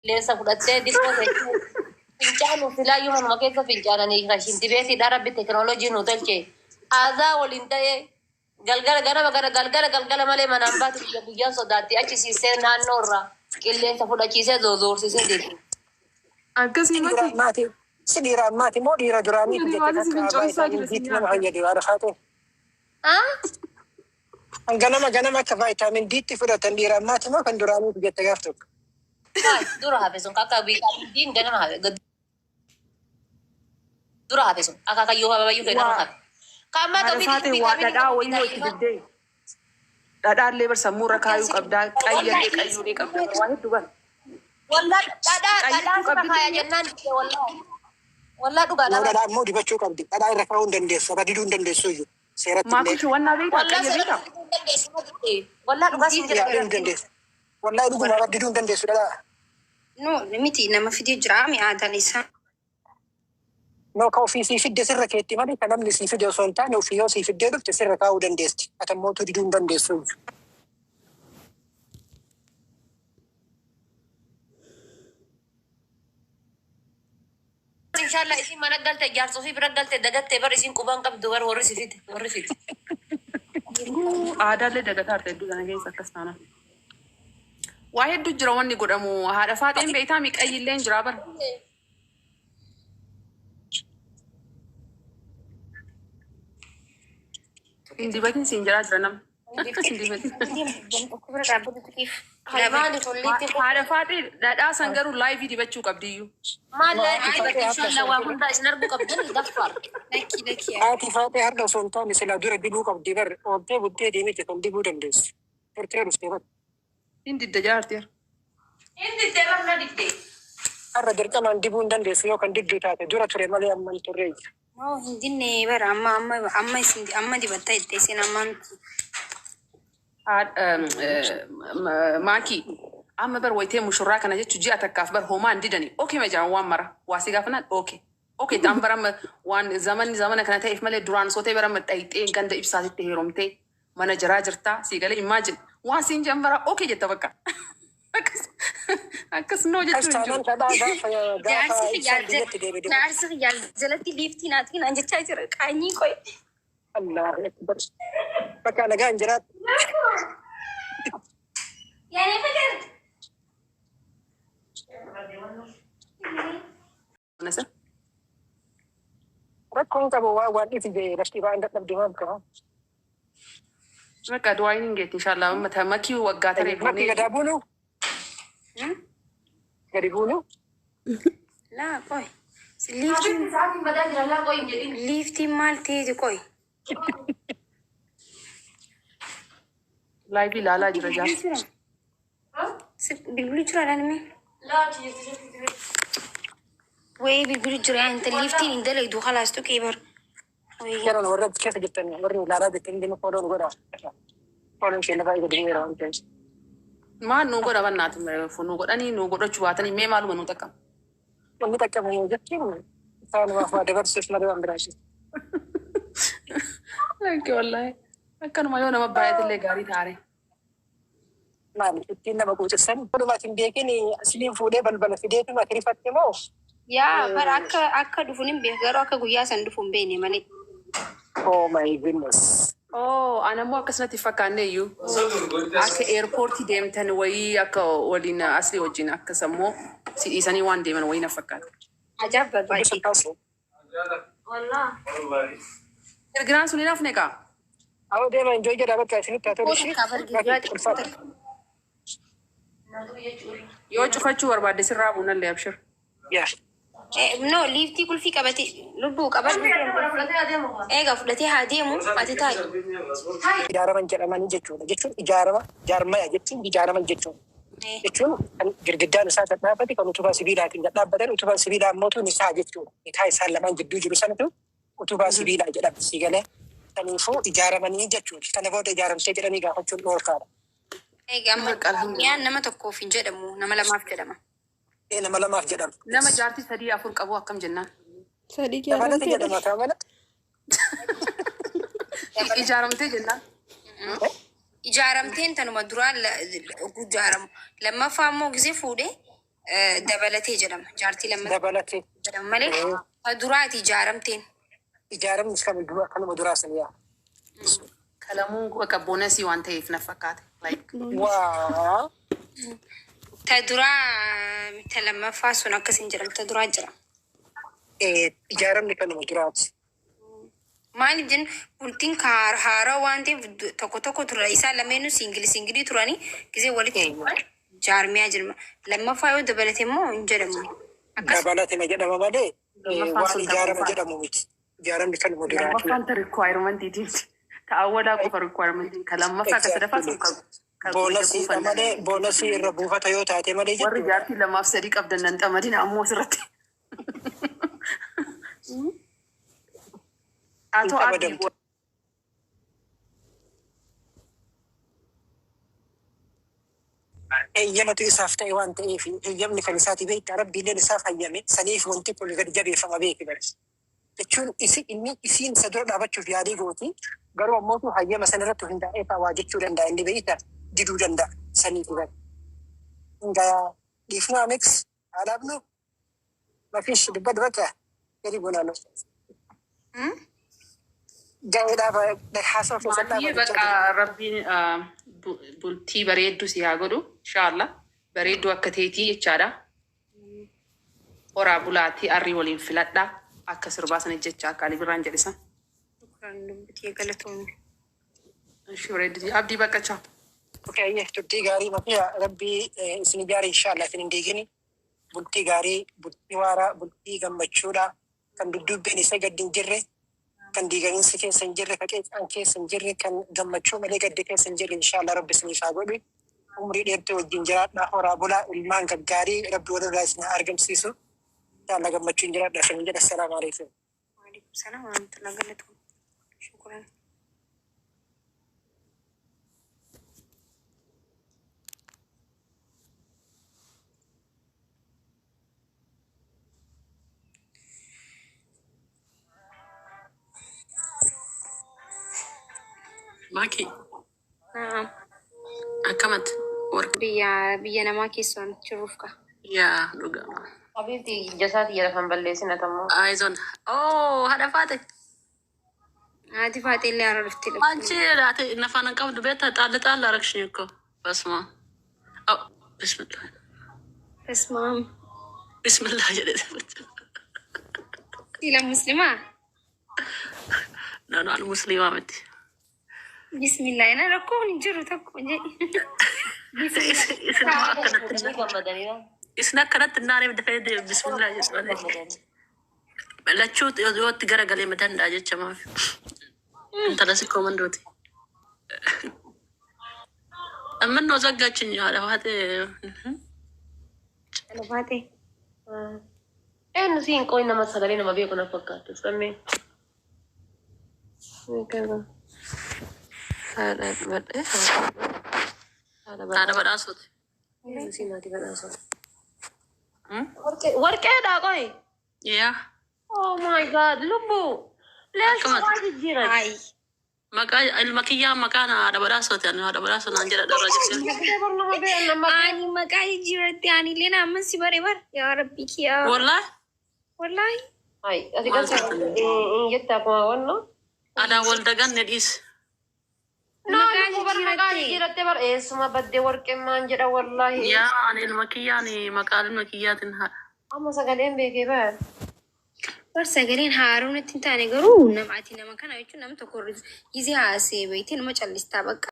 Qilleensa fudhattee diqqoo teessee fincaanuu filaayyuu manuma keessa fincaananii kan shintibeetiidha. Rabbi teknoolojii nu tolche. Aazaa waliin ta'ee galgala ganama gara galgala galgala malee manaan baatu guyya guyyaan sodaatti achi siisee naannoo irraa qilleensa fudhachiisee zoozoorsisee deebi. Akkasii Si dhiira mati. ammaati. Si dhiira ammaati moo dhiira duraaniiti Gadi jette baasee si takka fincoonsaa jira vaayitaamin si D'tti nama nyaata. fayyadu haadha faatee. Ah? Kan ganama ganama akka vaayitaamin D'tti fudhatan dhiira ammaati moo kan duraaniiti jette gaaf tokko. Maal dura hafe sun akka viitaamin D'n ganama hafe dura hafe sun akaakayyuu ababayyuu kee Waa nama hafe. Ka ammaa haadha ta'u faatee waa viitaaminiin dhadhaa qabu wayii hoo itti viitaaminiin dibdee. Dhadhaallee bar sammuu irra kaayuu qabdaa. Wallahi Qayyallee qayyuu ni qabda. Waa hedduu bara. Wallah dhadhaa dhadhaa Qayyachuu sirra qabdi kaaya tiyya. jennaan dide wallahi. Wallah dhugaa Yoo dha. dhadhaa immoo dibachuu qabdi. Dhadhaa irra kaa'uu hin dandeessu. Irra diduu hin dandeessu iyyuu. Seeratti illee. Maakushi wannaa beektaa? Wallah Qayya seera beektaa? diduu hin dandeessu ma dide. Wallah dhugaa siin jedha. Yaaduu hin dandeessu. Wallahi dhuguma irra diduu hin dandeessu dhadhaa. No, miti nama fidee jira mi aadaan isaa. No ka ofii sii fidde sirra keetti malee ka namni sii fide osoo hin taane ofii yoo sii fiddee dhufte sirra kaa'uu dandeessi. Ati ammoo diduu hin dandeessu iyyuu. Inshallah isin mana galte jaarsa ofii bira galte dagatte bar isin quban qabdu bar warri si fide warri fide. Aadaallee dagataa jirta hedduu sana keessa akkas taanaan. Waa hedduu jira wanni godhamu. Haadha faaxeen beektaa mi qayyillee hin jiraa bara. Hin dibatin siin jedhaa jira nama. Hin dibatin. Bira dhaabbatu tuqiif. Maali kun liitti kun Haadha faaxee dhadhaa san garuu laayivii dibachuu qabdiyyuu. Maal Haati laayivii dibatti faatee harka inshallah osoo waa hin hundaa isin arguu qabdan daffaar. Lakki lakki. Haati faatee harka osoo hin taane silaa dura dibuu qabdi bar ooltee bultee deemite kan dibuu dandeessu. Turtee dhuftee bar. Hin didda jaarti. Hin diddee bar na diddee. Har'a dirqamaan dibuu hin dandeessu yoo kan diddu taate dura ture malee amma hin turre. No, hin dinne bara amma amma amma isin amma dibatta itti isin amma miti. Maakii amma bar wayitee mushurraa kana jechuun ji'a takkaaf bar homaa hin didani. Okee ma jedhan waan mara. Waa si gaafanaan okee. Okee ta'an bara amma waan zamanni zamana kana ta'eef malee duraan osoo ta'e bara amma dhayxee ganda ibsaatitti heerumtee mana jiraa jirtaa sii galee imagine waan siin jedhan bara okee jetta bakka. Akkas akkas noo Akkas jechuun hin jiru. taanaan dhadhaa gaafa gaafa Jaarsi ibsaan kiyyaal biyyatti deebi'e dibata. jaarsi kiyyaal jalatti liiftii naatiin an jechaa jira qaanyii qoy. Allahu akbar. Bakka nagaan jiraatu. Yaani fakar. Nasa. Rakkoon qabu waan waan ifi jee lafti ba'aan dadhabde maal qaba. Bakka du'aa hin geetti inshallah amma ta makii waggaa taree Makki fuunee gadaa buunu gadi buunu Laa qoy. Liiftiin Habibi sa'aatiin badaa jira laa qoy hin jedhin. liiftiin maal ta'eeti qoy. laayivii ilaalaa jira jaarsi. Bilbilli jira dhaan mee? Laa achi jirti jirti jirti. Wayii bilbilli jira yaa intal liiftiin hin dalaydu khalaas tuqee bar. Wayii. Yeroon warra keessa jirtan warri ilaalaa jirtan dhimma fooloon godha. Fooloon keenya baay'ee gadi bu'eera waan ta'eef. Maal nuu godha bannaati nuu godhanii nuu godhachuu baatanii mee maaluma nuu xaqqabu. Wanni xaqqabamu jechuun isaanumaaf waa dabarsuuf malee waan biraa ishee. Lakki wallaahi akkanuma yoo nama baay'atillee gaarii taare. Maali ittiin nama quucessan. Walumaatti hin beekin asliin fuudhee balbala fideetuma ati rifatte moo Yaa bara akka akka dhufu hin beeku garuu akka guyyaa san dhufu hin beekne malee. Oh my goodness. Oh, ana immoo akkasumatti hin fakkaanne iyyuu. Akka eerpoortii deemtan wayii akka waliin asli wajjin akkas ammoo si dhiisanii waan deeman wayii na fakkaata. Ajaa'ib Dubbisa barbaachisa. kaasu. Wallah. Girgiraan sun hin hafne kaa? Awwa deema enjoy jedha bakka isinitti haa tolu Xiqqoo ishee. takka bar guyyaa xiqqoo Ulfaata. takka. Yoo cufachuu barbaadde sirraa buunallee abshir. Yaa. No, liiftii qulfii qabate lubbuu qabadhu. Eega fudhatee haa deemu ati taa'i. Ijaaraman jedhamanii jechuudha. Jechuun ijaarama jaarmaya jechuun ijaaraman jechuudha. Jechuun kan girgiddaan isaa kan dhaabbate kan utubaa sibiilaatiin kan dhaabbatan utubaan sibiilaa ammoo nisaa jechuudha. Nikaa isaan lamaan gidduu jiru sanatu utubaa sibiilaa jedhama. Si galee kaniifuu ijaaramanii jechuudha. Kana booda ijaaramtee jedhanii gaafachuun dhoorkaadha. Eega amma Bakka alhamdulillah. mi'aan nama tokkoof hin jedhamu nama lamaaf jedhama. Ee nama lamaaf jedhama. Nama jaartii sadii afur qabu akkam jennaan? Sadii Dabalata ijaaramteedha. jedhama kaa mana. Ijaaramtee jennaan? Ijaaramteen tanuma duraan ijaaramu. Lammaffaa immoo gisee fuudhee Dabalatee jedhama. Jaartii lammaffaa Dabalatee. jedhama malee ta duraati ijaaramteen. Ijaaramni kami dura kanuma duraa san yaa. Kalamuu bakka bonusii waan ta'eef na fakkaate. Like Waa. Ta duraa ta lammaffaa sun akkas hin jedhamu ta duraa jira. Ijaaramni kanuma duraati. Maaliif jennu bultiin haaraa waan ta'eef tokko tokko tura isaan lameenuu single single turanii gisee walitti dhufan jaarmiyaa jedhama. Lammaffaa yoo dabalate immoo hin jedhamu. Akkas Dabalatee jedhama malee Lammaffaan waan sun ijaarama ta'uu jedhamu miti. Ijaaramni kanuma duraati. Lammaffaan ta requirementiitiif. Ta awwalaa qofa requirementiin. Ka lammaffaa ka sadaffaa sun ka Bonusiidha malee bonusii irra buufata yoo taate malee Warri jechuudha. jaartii lamaaf sadii qabdan nan xamadin ammoo asirratti. Haa Hin ta'u abdii xamadamtu. Eeyyamatu isaaf ta'e waan ta'eef eeyyamni kan isaati beekta rabbiilleen isaaf hayyame saniif wanti kun gadi jabeeffama beeki bara. Jechuun isi inni isiin isa dura dhaabachuuf yaalii gooti garuu ammootu hayyama sana irratti hundaa'ee waa jechuu danda'a inni beekta diduu danda'a saniif bara. Hundaa dhiifnaa mix haadhaabnu mafish dubbadhu bakka gadi bunaanu. Ga'ee dhaaba haasawaa keessan dhaaba Maatii jechaa bakka jiru. rabbiin bultii bareedduu si haa godhu inshaalla. Bareedduu akka teetii jechaadha. Horaa bulaatii arrii waliin filadhaa. Akka sirbaa sana jecha akka Ali Birraan jedhisan. Shukran lubbutii galatoomne. Ishii bareedduu abdii bakka chaa. Okay, turtii gaarii mafiya rabbii isin gaarii inshallah isin hin diigini. Bultii gaarii, bultii waaraa, bultii gammachuudha. Kan duddubbeen isa gadi hin jirre, kan diigamiinsi keessa hin jirre, kan qeeqaan keessa hin jirre, kan gammachuu malee gaddi keessa hin jirre inshallah rabbi isiniif haa godhu. Umrii dheertuu wajjin jiraadhaa horaa bulaa ilmaan gaggaarii rabbi walirraa isin haa argamsiisu. Inshallah gammachuun jiraadhaa isin jedha. Assalaamu alaikum. Waalaikum salaam warahmatullahi galatoomne. Shukran. Maki, Naam. akkamatti? Warqi Biyya namaa keessaan jiruuf ka. yaa dhugaa. Habiibti jasaati jedha kan balleessina tammoo. Ayizon. Oh, haadha faate. Haati faatee illee haaraa dhuftee dhufte. Anchi ati nafaan hin qabdu beektaa xaalli xaalli arakshin ikko. Basuma. Oh, bismillah. Basmaam. Bismillah jedhee. Sila muslimaa? No, no, al musliimaa miti. Bismillah. Ina rakkoon hin jiru tokko jedhi. Isin akkanatti Ni gammadaniidha. isin akkanatti naaniif dafee deemu bismillah jedhu malee. Gammadanii. Lachuu yoo itti garagalee madanda'a jecha maaf. Intala sikkoo mandooti. Amman noo zaggaachin haadha faate. Haadha faatee. Eenyu siin qoy nama sagalee nama beeku na fakkaatu. Sammee. Haadha Haadha badhaasuuti. Eenyu siin haati badhaasoo. Warqeedha qoy. Yaa. Oh my God, lubbu. Leeshu Akkamatti? waa jijjiiran. Ayi. Maqaa ilma kiyyaa maqaan haadha badhaasuuti. Ani haadha badhaasoo naan jedha dharra jirti. Nama beeku nama beeku. Ani maqaa jijjiirratti ani illee naamman si bare bara. Yaa Rabbi kiyyaa. Wallaahi Wallaahi. Hai, ati maal galcha taatan? hin jette akkuma wanno. Adaan wal daganne dhiis. No, Maqaa lubbuu bar maqaa jijjiiratte. jijjiiratte bar eessuma baddee warqeen maan jedha wallaahi. Yaa ani ilma kiyyaan maqaa ilma kiyyaatiin haadha. Amma sagaleen beekee bar. Bar sagaleen haaroon itti hin taane garuu nama ati nama kana jechuun nama tokko gisee haasee beektee nama callistaa bakka.